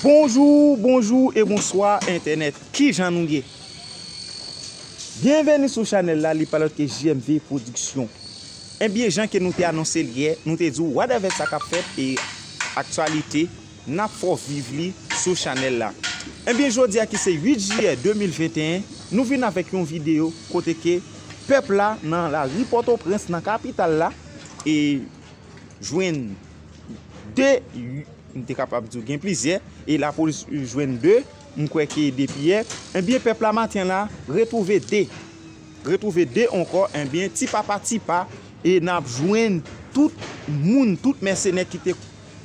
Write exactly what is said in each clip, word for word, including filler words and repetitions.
Bonjou, bonjou e bonswa entènèt. Kijan nou ye? Byenveni sou chanèl la, li pa lòt ke J M V Production. Ebyen, jan ke nou te anonse l yè, nou te di w whatever sa k ap fèt e aktyalite, n ap fè w viv li sou chanèl la. Ebyen, jodi a ki se uit jiyè de mil venteyen, nou vin avèk yon videyo kote ke pèp la nan lari Pòtoprens, nan kapital la, e jwenn de, m te kapab di w gen plizyè, e lapolis jwenn de, m kwè ke depi yè, ebyen, pèp la maten la retwouve de. Retwouve de ankò, ebyen, ti pa pa ti pa, e n ap jwenn tout moun, tout mèsenè ki te,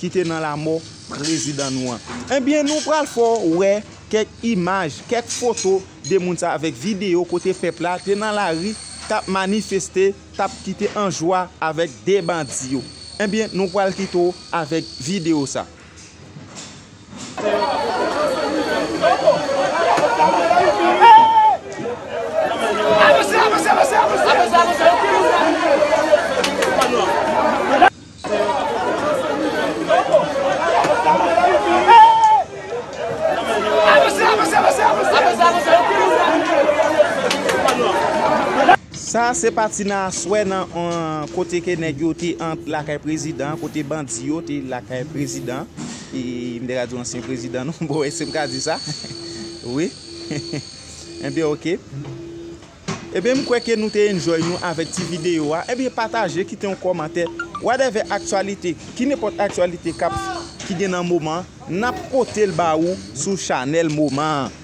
ki te nan lanmò prezidan nou an. Ebyen, nou pral fè w wè kèk imaj, kèk foto de moun sa avèk videyo kote pèp la te nan lari, t ap manifeste, t ap kite an jwa avèk de bandi yo. Ebyen, nou pral kite w avèk videyo sa. Sa se pati nan aswè nan, an, kote ke nèg yo te ant lakay prezidan, kote bandi yo te lakay prezidan. E m te ka di w ansyen prezidan, non? Bon, èske m ka di sa? Wi. Ebyen, oke. Ebyen, m kwè ke nou te enjoy nou avèk ti videyo a. Ebyen, pataje, kite yon kòmantè. Whatever aktyalite, ki nenpòt aktyalite k ap, ki gen nan moman, n ap pote l ba ou sou chanèl moman an.